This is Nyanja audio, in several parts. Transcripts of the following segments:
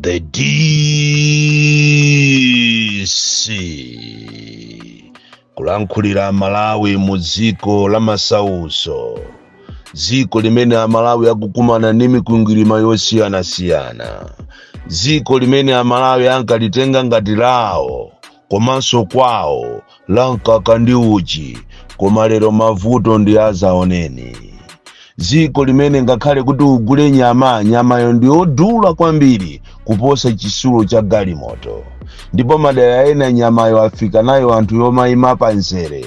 The DC kulankhulira Malawi mu dziko la masauso, dziko limene Amalawi akukumana ndi mikwingwirima yosiyanasiyana, dziko limene Amalawi ankalitenga ngati lawo komanso kwawo la mkaka ndi uchi, koma lero mavuto ndi azaoneni. Dziko limene ngakhale kuti ugule nyama, nyamayo ndi yodula kwambiri kuposa chisulo cha galimoto, ndipo madera ena nyamayo afika nayo anthu yomayima panzere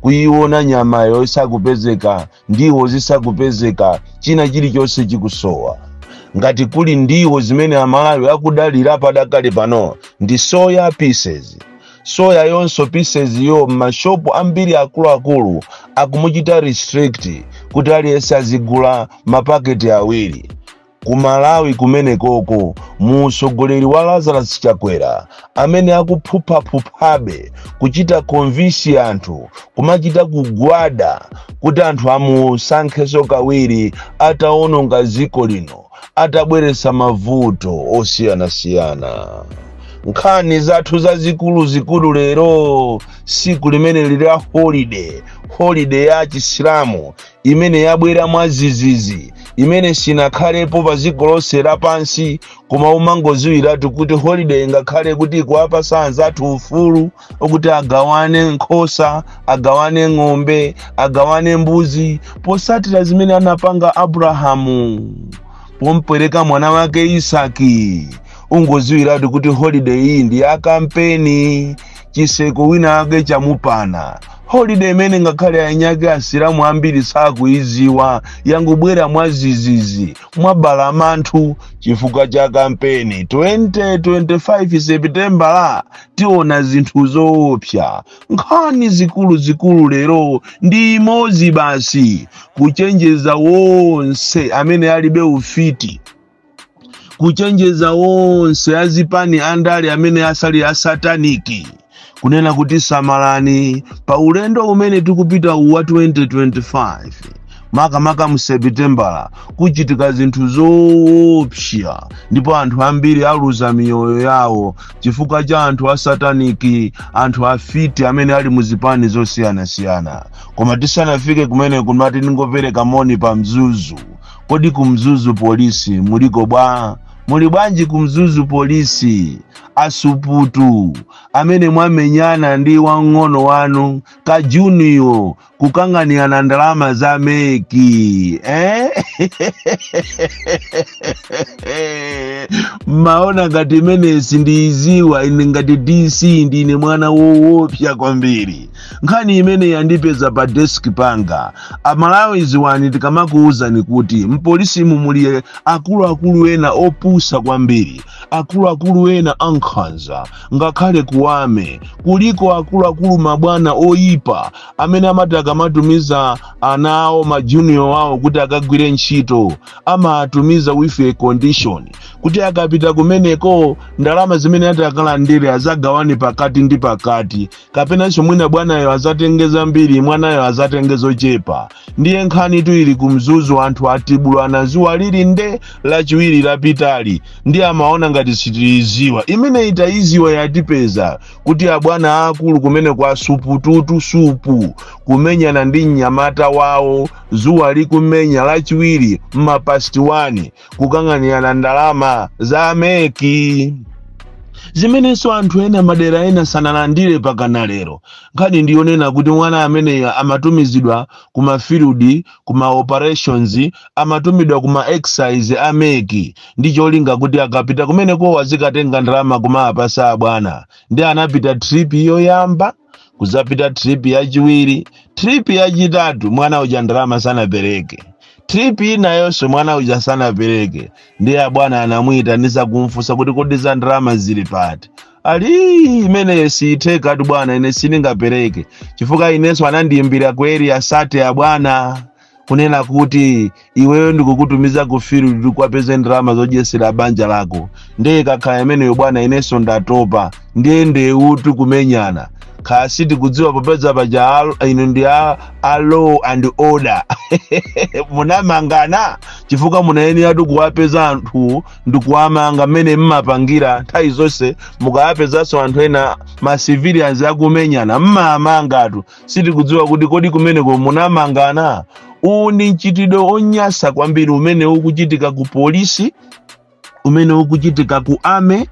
kuiona nyamayo isakupezeka, ndiwo zisakupezeka, china chilichonse chikusowa. Ngati kuli ndiwo zimene Amalawi akudalira padakali pano ndi soya pieces. Soya yonso pieces yo m'mashopu ambiri akuluakulu akumuchita restrict kuti aliyense azigula mapaketi awiri. Ku Malawi kumenekoko, mu usogoleri wa Lazarus Chakwera amene akuphuphaphuphabe kuchita convince anthu, kumachita kugwada kuti anthu amusankhenso kawiri, ataononga dziko lino, atabweretsa mavuto osiyanasiyana. Nkhani zathu zazikulu zikulu lero, siku limene lili la holiday, holiday ya Chisilamu imene yabwera mwazizizi, imene sinakhalepo pa dziko lonse lapansi, koma umangodziwiratu kuti holiday ngakhale kuti ikuwapasa anzathu ufulu okuti agawane nkhosa, agawane ng'ombe, agawane mbuzi, posatira zimene anapanga Abrahamu pompereka mwana wake Isaki. Ungodziwiratu kuti holiday iyi ndi ya kampeni, chiseko wina ake chamupana. Holiday imene ngakhale anyake Asilamu ambiri sakuiziwa, yangobwera mwazizizi mwabalamanthu chifukwa cha kampeni. 2025 Seputembala tiona zinthu zoopsa. Nkhani zikuluzikulu lero ndi imodzi basi, kuchenjeza wonse amene alibe ufiti, kuchenjeza wonse azipani andale amene asali asataniki, kunena kuti samalani pa ulendo umene tikupita uwa 2025, makamaka mu Seputembala kuchitika zinthu zoopsa ndipo anthu ambiri aluza miyoyo yawo chifukwa cha anthu asataniki, anthu afiti amene ali muzipani zosiyanasiyana. Koma tisanafike kumene, kumati ningopereka moni pa Mzuzu. Kodi ku Mzuzu polisi muliko bwa? Muli bwanji ku Mzuzu polisi? Asuputu amene mwamenyana ndi wang'ono wanu ka junior kukang'anirana ndalama za MEC, eh? Maona ngati imene sindiyiziwa ine ngati DC, ndine mwana woopsa kwambiri. Nkhani imene yandipeza pa desk panga, Amalawi ziwani, tikamakuwuzani kuti mpolisimu muli akuluakulu ena opusa kwambiri, akuluakulu ena ankhanza, ngakhale kuwame kuliko akuluakulu mabwana oyipa amene amati akamatumiza ana awo, ma junior awo, kuti akagwire ntchito, amatumiza with a condition kuti akapita kumeneko ndalama zimene ati akalandire azagawane pakati ndi pakati, kapenanso mwina bwanayo azatenge zambiri, mwanayo azatenge zochepa. Ndiye nkhani tu ili kumzuzu, anthu atibulana zuwa lili nde Lachiwiri lapitali, ndi amaona ngati sitiliziwa. Imene itayiziwa yatipeza kuti abwana akulu kumene kwa supututu supu kumenyana ndi mnyamata wawo zuwa likumenya Lachiwiri mma past 1, kukang'anirana ndalama za MEC zimenenso anthu ena madera ena sanalandire pakana lero. Nkhani ndiyonena kuti mwana ameneyo amatumizidwa kuma field, kuma operations, amatumidwa kuma exercise a MEC ndi cholinga kuti akapita kumeneko azikatenga ndalama kumapasa abwana. Ndi anapita trip yoyamba, kuzapita trip yachiwiri, trip yachitatu mwana uja ndalama sanapereke, trip inayonso mwana uja sanapereke. Ndiye abwana anamuyitanisa kumfunsa kuti kodi za ndalama zili pati? Ali imeneyo siyithekatu bwana, ine sindingapereke chifukwa inenso anandiyimbira ku area 30 abwana kunena kuti iweyo ndikukutumiza ku field kwapeze ndalama zodyesera banja lako, ndiye kakhala imeneyo bwana inenso ndatopa. Ndiye ndewutu kumenyana. Khasi tikudziwa popeza paja inu ndi a law and order, munamangana chifukwa munayeneratu kuwapeza anthu ndikuwamanga mmene mmapangira nthawi zonse. Mukawapezanso anthu ena, ma civilians, akumenyana, mmamangatu. Sitikudziwa kuti kodi kumeneko munamangana. Uwu ndi mchitidwe onyasa kwambiri umene ukuchitika ku polisi, umene ukuchitika ku army,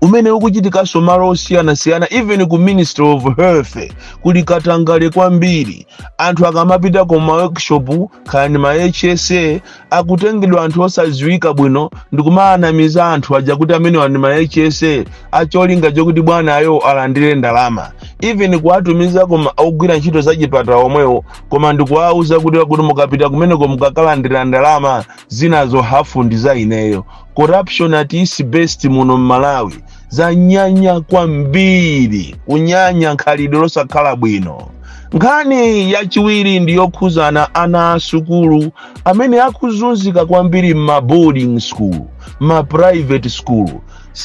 umene ukuchitikanso malo osiyanasiyana. Even ku Ministry of Health kuli katangale kwambiri. Anthu akamapita ku ma workshop, kaya ma HSA, akutengedwa anthu osadziwika bwino ndikumaanamiza anthu aja kuti amenewa ndi ma HSA, acholinga chokuti bwana ayo alandire ndalama. Even kuwatumiza koma ogwira ntchito zachipatala omwewo, koma ndikuwauza kuti mukapita kumeneko mukakalandira ndalama zinazo, hafu ndi za ineyo. Corruption at its best muno mMalawi. Zanyanya kwambiri, kunyanya, nkhalidwe losakhala bwino. Nkhani yachiwiri ndi yokhuzana ana asukulu amene akuzunzika kwambiri m'ma boarding school, ma private school.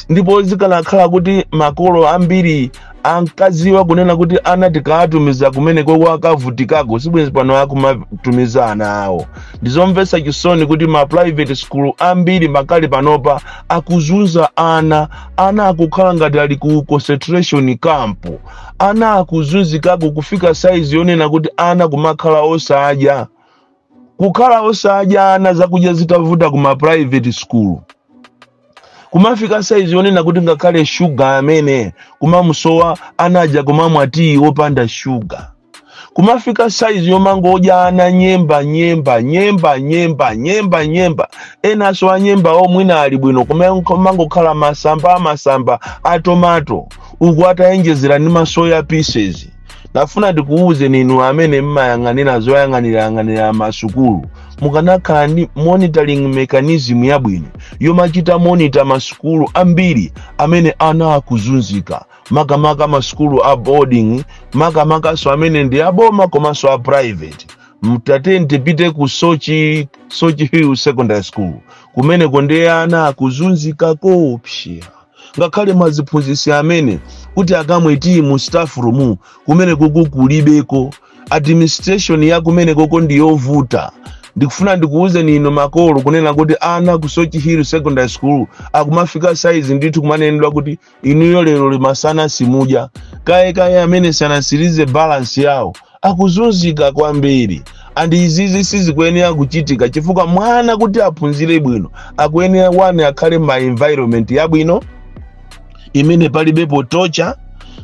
Ndipo zikanakhala kuti makolo ambiri ankaziwa kunena kuti ana tikawatumiza kumeneko akavutikako, sibwenzi pano akumatumiza ana awo. Ndizomvetsa chisoni kuti ma private school ambiri makali panopa akuzunza ana. Ana akukhala ngati ali ku concentration camp. Ana akuzunzikako kufika saizi yonena kuti ana kumakhala osadya, kukhala osadya ana, zakudya zitavuta ku ma private school. Kumafika saizi yonena kuti ngakhale shuga amene kumamusowa, anaja kumamwa tiyi wopanda shuga. Kumafika saizi yomangodya ana nyemba, nyemba, nyemba, nyemba, nyemba, nyemba. Enanso anyemba omwina ali bwino, kumangokhala masamba amasamba a tomato uku atayenjezera ndi masoya pieces. Ndafuna ndikuwuzeni inu amene mmayang'anira zoyang'anirayang'anira masukulu, mukanakhala ndi monitoring mechanism yabwino yomachita monitor masukulu ambiri amene ana akuzunzika, makamaka masukulu a boarding, makamakaso amene ndi aboma komanso a private. Mtate tipite ku Soche Hill Secondary School. Kumeneko ndi ana akuzunzika kopsa. Ngakhale maziphunzitsi amene kuti akamwe tiyi mu staff room kumene kuku kulibeko. Administration ya kumene koko ndiyovuta. Ndikufuna ndikuwuzeni ino makolo kunena kuti ana ku Soche Hill Secondary School akumafika saizi ndithu kumanenedwa kuti inuyo lero limasana simudya kaye kaye, amene sanasirize balance yawo akuzunzika kwambiri. And izizi sizikuyenera kuchitika, chifukwa mwana kuti aphunzire bwino akuyenera, one, akhale ma environment yabwino imene palibepo torture,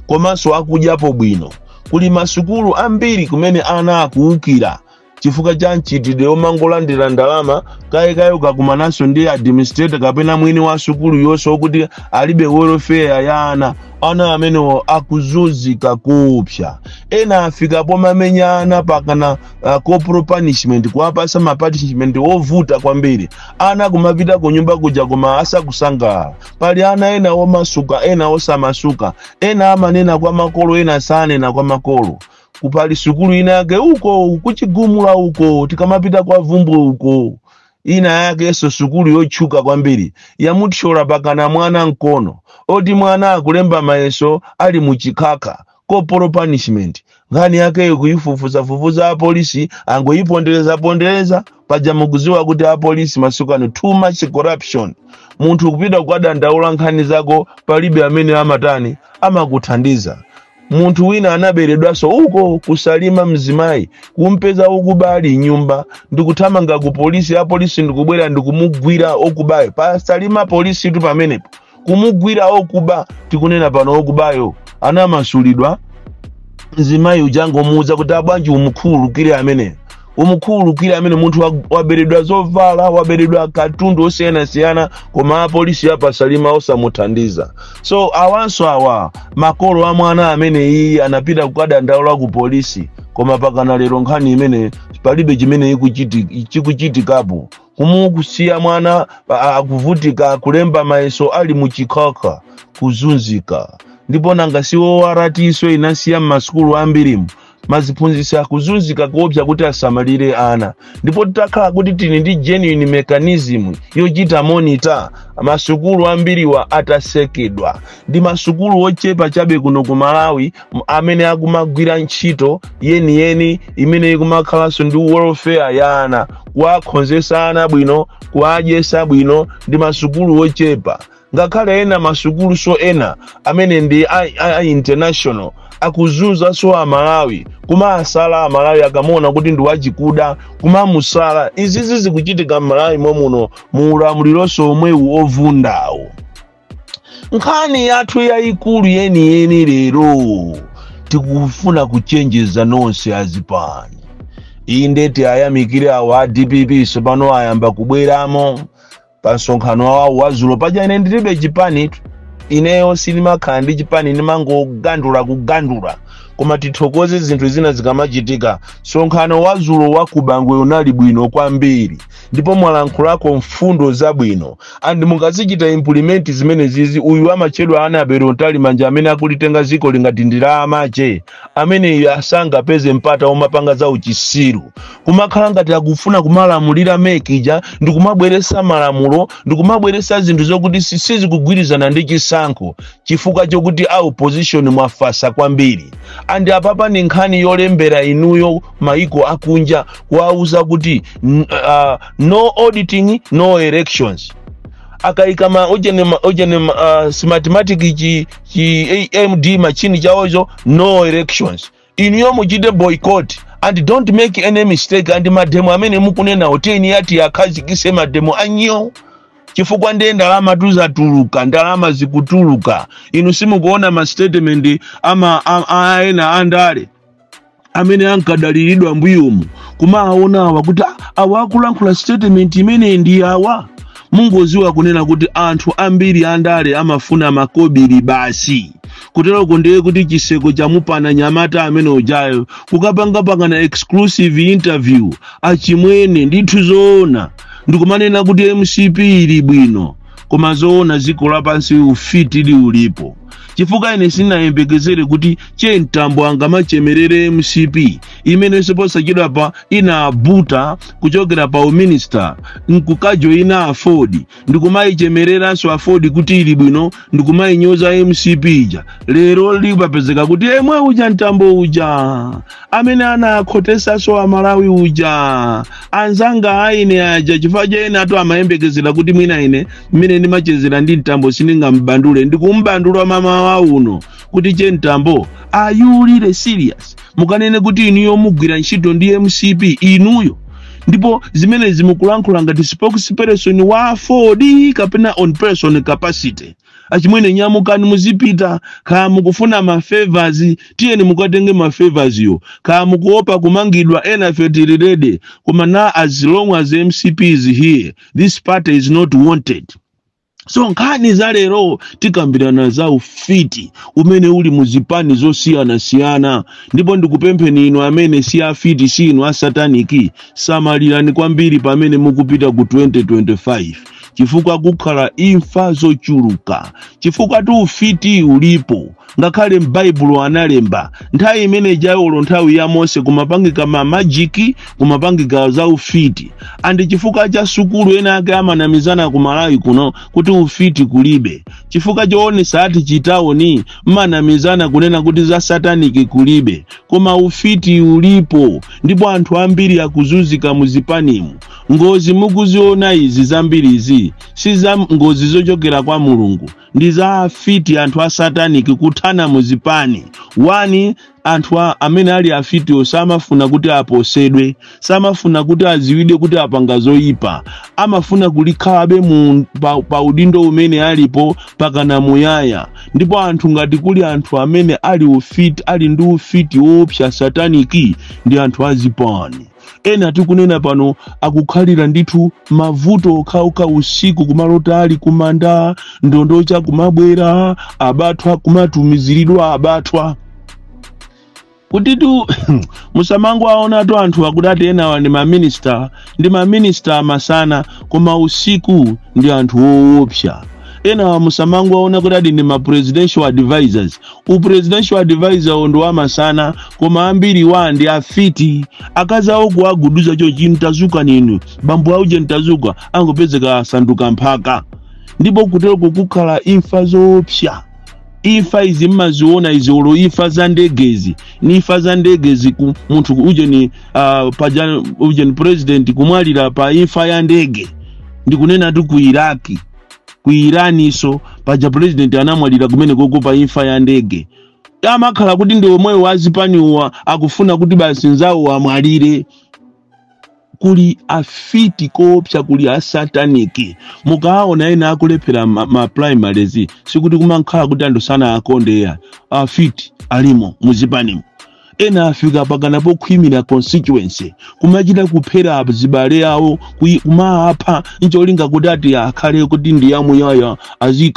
komanso akudyapo bwino. Kuli masukulu ambiri kumene ana akuwukira chifukwa cha mchitidwe omangolandira ndalama kayekaye. Ukakumananso ndi administrator kapena mwini wa sukulu yonse wokuti alibe welfare ya ana, ana amenewo akuzunzika kupsa. Ena afika pomamenya ana pakana corporal punishment, kuwapasa ma punishment ovuta kwambiri. Ana kumapita ku nyumba kuja koma asakusangalala. Pali ana ena omasuka, ena osamasuka, ena amanena kwa makolo, ena sanena kwa makolo. Kupali sukulu ina yake uko kuchigumula uko, tikamapita kwa Vumbwe uko, ina yakenso sukulu yotchuka kwambiri, yamuthyola pakana mwana mkono, oti mwana akulemba mayeso ali muchikhakha, corporal punishment. Nkhani yakeyo kuyifufuzafufuza, apolisi angoyipondereza pondereza. Paja mukuziwa kuti apolisi masiku ano too much corruption. Munthu kupita kukadandaula nkhani zako, palibe amene amatani, amakuthandiza. Munthu wina anaberedwanso uko kuSalima, mzimayi kumpeza okuba ali nyumba, ndikuthamanga ku polisi. Apolisi ndikubwera ndikumugwira okubayo paSalima polisi tu pamenepo, kumugwira okuba. Tikunena pano okubayo anamasulidwa. Mzimayi ujangomuwuza kuti abwanji umukhululukire amene, umukhululukire amene. Munthu waberedwa zovala, waberedwa katundu osiyanasiyana, koma apolisi apaSalima osamuthandiza. So awanso awa makolo a mwana amene iye anapita kukadandaula ku polisi, koma pakana lero nkhani imene palibe chimene chikuchitikapo. Kumukusiya mwana akuvutika kulemba mayeso ali muchikhakha, kuzunzika. Ndipo nanga siwo waratiso inasiya m'masukulu ambirimu. Maziphunzitsi akuzunzika kuopsa kuti asamalire ana. Ndipo titakhala kuti tili ndi genuine mechanism yochita monitor, masukulu ambiriwa atasekedwa. Ndi masukulu ochepa chabe kuno ku Malawi amene akumagwira ntchito yeniyeni imene ikumakhalanso ndi welfare ya ana, kuwakhonzesa ana bwino, kuwadyesa bwino. Ndi masukulu ochepa. Ngakhale ena masukuluso ena amene ndi a international akuzunzanso Amalawi, kumasala Amalawi akamaona kuti ndi wachikuda, kumamusala. Izizi zikuchitika m'Malawi momuno mu ulamulilonso omwewu ovundawo. Nkhani yathu yayikulu yeniyeni lero, tikufuna kuchenjeza nonse azipani. Inde, tiyayamikire awo a DPP, sopano ayamba kubweramo pa msonkhano wawo wazulo. Paja ine ndilibe chipanitu, ineyo sindimakhala ndi chipani, ndimangogandula kugandula. Koma tithokoze zinthu zina zikamachitika. Msonkhano wazulo wa kubangwe unali bwino kwambiri, ndipo mwalankhulako mfundo zabwino, and mukazichita implement zimene zizi, uyu amatchedwa Annabel Mtalimanja amene akulitenga ziko lingati ndi la amache, ameneyo asangapeze mpata omapanga za uchisiru, kumakhala ngati akufuna kumalamulira MEC ija, ndikumabweresa malamulo, ndikumabweresa zinthu zokuti sizikugwirizana ndi chisankho, chifukwa chokuti a opposition mwafasa kwambiri. And apapa ni nkhani yolembera inuyo maiko akunja, kuwauza kuti no auditing, no elections. Akayika ma ojene ma ojene Smartmatic, chi AMD machine chawocho, no elections. Inuyo muchite boycott and don't make any mistake. And mademo amene mukunenawo, teni yati akhazikise mademo anyo, chifukwa ndiye ndalama tuzatuluka, ndalama zikutuluka. Inu simukuona ma statement ama ena andale amene ankadaliridwa mbuyomu, kumaona awa kuti, "Ah, awa akulankhula statement imene ndi awa." Mungoziwa kunena kuti anthu ambiri andale amafuna makobiri basi. Kuteroko ndiye kuti chiseko chamupana nyamata amene ujayo kukapangapangana exclusive interview, achimwene, ndithu zoona, ndikumanena kuti MCP ili bwino. Koma zoona, dziko lapansi ufiti ili ulipo, chifukwa ine sindinayembekezere kuti Chentambo angamachemerere MCP imenenso posachedwa pa inaabuta kuchokera pa uminista nkukajoyina AFORD, ndikumayichemereranso AFORD kuti ili bwino, ndikumayinyoza MCP ija. Lero lipapezeka kuti emwe uja Mtambo uja amene anakhotesanso Amalawi uja, anzanga aine aja, chifukwa cha ena atu amayembekezera kuti mwina ine mmene ndimachezera ndi Mtambo sindingambandule. Ndikumbandula mama wa uno kuti, "Chentambo, are you really serious? Mukanene kuti inuyo mugwira ntchito ndi MCP inuyo, ndipo zimene zimukulankhula ngati spokesperson wa AFORD kapena on person capacity? Achimwene, nyamukani muzipita. Kaya mukufuna ma favors, tiyeni mukatenge ma favors yo. Kaya mukuopa kumangidwa, ena fe tili ready. Koma na as long as MCP is here, this party is not wanted." So nkhani za lero tikambirana za ufiti umene uli muzipani zosiyanasiyana. Ndipo ndikupempheni inu amene si afiti, si inu asataniki, samalirani kwambiri pamene mukupita ku 2025, chifukwa kukhala imfa zochuluka, chifukwa tu ufiti ulipo. Ngakhale m'Baibulo analemba nthawi imene jayolo, nthawi ya Mose, kumapangika ma magic, kumapangika za ufiti. And chifukwa cha sukulu, ena ake amanamizana ku Malawi kuno kuti ufiti kulibe. Chifukwa choonesa ati chitaoni, mmanamizana kunena kuti za satanic kulibe, koma ufiti ulipo. Ndipo anthu ambiri akuzunzika muzipanimu. Ngozi mukuziona izi zambirizi si za ngozi zochokera kwa Mulungu, ndi za afiti, anthu a satanic kuthana muzipani. One, anthu amene ali afitiwo samafuna kuti aposedwe, samafuna kuti aziwidwe kuti apanga zoyipa. Amafuna kulikhalabe pa udindo umene alipo pakana muyaya. Ndipo anthu, ngati kuli anthu amene ali ufiti, ali ndi ufiti woopsa satanic, ndi anthu azipani. Ena tikunena pano akukhalira ndithu mavuto okhaokha, usiku kumalota ali kumanda, ndondocha kumabwera, abathwa kumatumiziridwa abathwa kuti tu. Musamango aonatu anthu akudati enawa ndi maminista, ndi maminista masana, koma usiku ndi anthu woopsa. Ena musamango aona kuti adi ndi ma presidential advisors. U presidential advisor ndi wamasana, koma ambiri wa ndi afiti. Akazi awo kuaguduza chochi, "Ntazuka ninu bambo auje, ntazuka," angopezeka asanduka mphaka. Ndipo kutero kukukhala imfa zoopsa. Imfa izi mmaziona izi, olo imfa za ndegezi ni imfa za ndegezi ku munthu uje ni paja uje ni president kumwalira pa imfa ya ndege. Ndikunena tu ku Iraki, ku Iraniso paja president anamwalira kumene koko pa imfa ya ndege. Amakhala kuti ndi omweyo wazipaniwa akufuna kuti basi nzawo amwalire. Kuli afiti koopsa, kuli asataniki. Mukaona ena akulephera ma primaries, sikuti kumankhala kuti anthu sana akondeya. Afiti alimo muzipanimo. Ena afika pakana pokhwimira constituency, kumachita kuphera zibale awo, kumaapha ncholinga kuti ati akhale kuti ndi yamuyaya,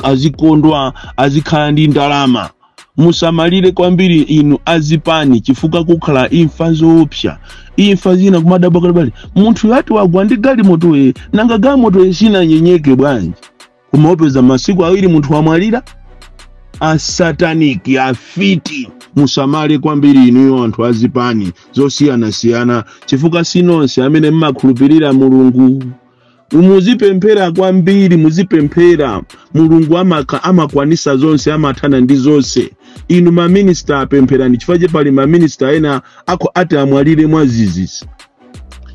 azikondwa, azikhala ndi ndalama. Musamalire kwambiri inu azipani, chifukwa kukhala imfa zoopsa. Imfa zina kumadabwa kalibali, munthu yati wagwa ndi galimoto ye, nanga galimoto ye sinanyenyeke bwanji? Kumaopeza masiku awiri munthu wamwalira. Asataniki, afiti, musamale kwambiri inuyo anthu azipani zosiyanasiyana, chifukwa sinonse amene mmakhulupirira Mulungu. Muzipemphera kwambiri, muzipemphera. Mulungu amakwanisa zonse, amathana ndi zonse. Inu maminista, apempherani, chifukwa pali maminista ena ako ati amwalire mwazizizi.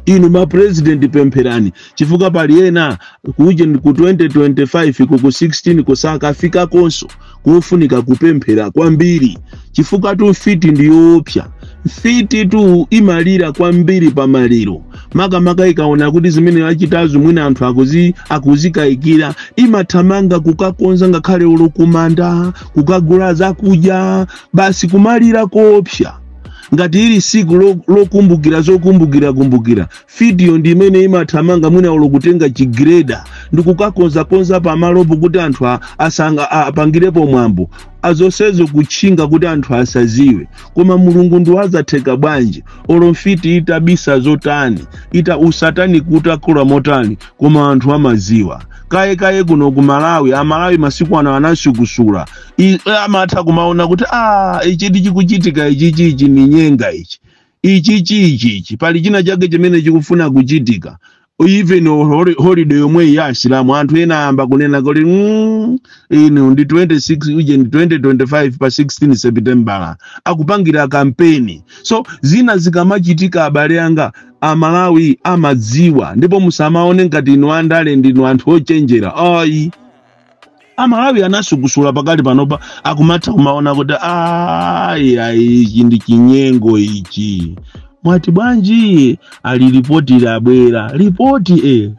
Inu mapresident, pempherani, chifukwa pali ena kuje ku 2025 ku 16 kusakafika konso. Kufunika kupemphera kwambiri, chifukwa tu mfiti ndi yoopsa. Mfiti tu imalira kwambiri pamaliro, makamaka ikaona kuti zimene achitazo mwina anthu akuzikayikira, imathamanga kukakonza ngakhale ulo kumanda, kukagula zakudya, basi kumalira koopsa. Ngati ili siku lokumbukira zokumbukira kumbukira, fitiyo ndi imene imathamanga mwina ulo kutenga chigreda ndi kukakonzakonza pamalopo kuti anthu asanga apangirepo mwambo, azonsezo kutchinga kuti anthu asaziwe. Koma Mulungu ndi wazatheka bwanji? Olo mfiti itabisa zotani, ita usatani kutakula motani, koma anthu amaziwa. Kaye kaye kuno ku Malawi, Amalawi masiku ano anasukusula, amatha kumaona kuti ichi chikuchitika ichi, ichi ni nyenga, ichi ichi chichi ichi pali china chake chimene chikufuna kuchitika. Even holiday yomwe ya Asilamu, anthu ena ayamba kunena kuti inu ndi 26 uje ndi 2025 pa 16 September akupangira kampeni. So zina zikamachitika, abale anga, Amalawi amadziwa. Ndipo musamaone ngati inu andale ndinu anthu ochenjera, ayi. Amalawi anasukusula pakali panopa, akumatha kumaona kuti ayi ayi, ichi ndi chinyengo ichi. Mwati bwanji? Ali ripoti labwera, ripoti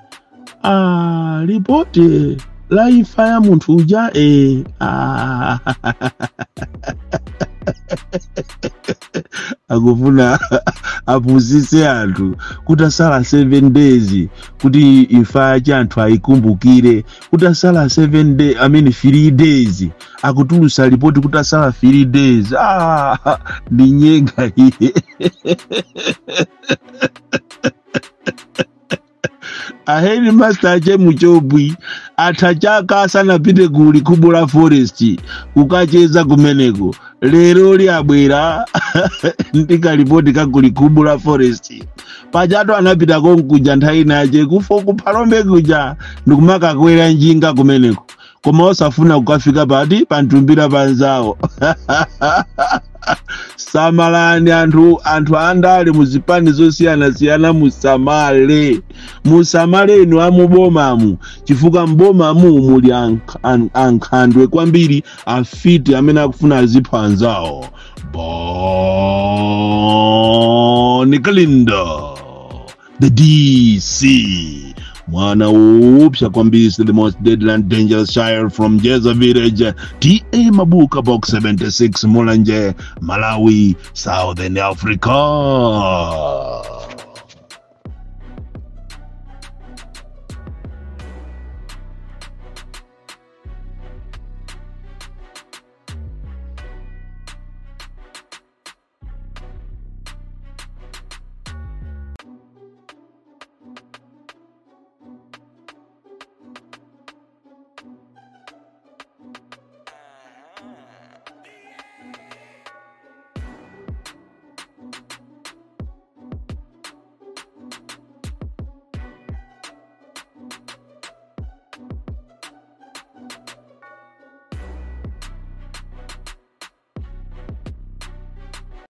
ripoti la imfa ya munthu uja. Akufuna apuzise anthu kuti asala 7 days kuti imfa yache anthu ayikumbukire, kuti asala 7 day, I mean 3 days, akutulusa ripoti kuti asala 3 days. Ndi nyenga iye. Aheri master ache muchobwi atha chaka asanapite ku Likhubula Forest kukacheza kumeneko, lero liabwera ndi kalipoti ka ku Likhubula Forest. Pajatu anapita konkuja nthawi inache kufo kuphalombe kuja ndikumakakwera njinga kumeneko, koma osafuna kukafika pati pantumbira panzawo. Samalani anthu andale muzipani zosiyanasiyana, musamale, musamale inu amubomamu, chifukwa mbomamu muli ankhandwe kwambiri, afiti amene akufuna azipha anzawo. Bon Kalindo, the DC, mwana woopsa kwambiri, the most deadly and dangerous child from Jeza Village, TA Mabuka, Box 76, Mulanje, Malawi, Southern Africa.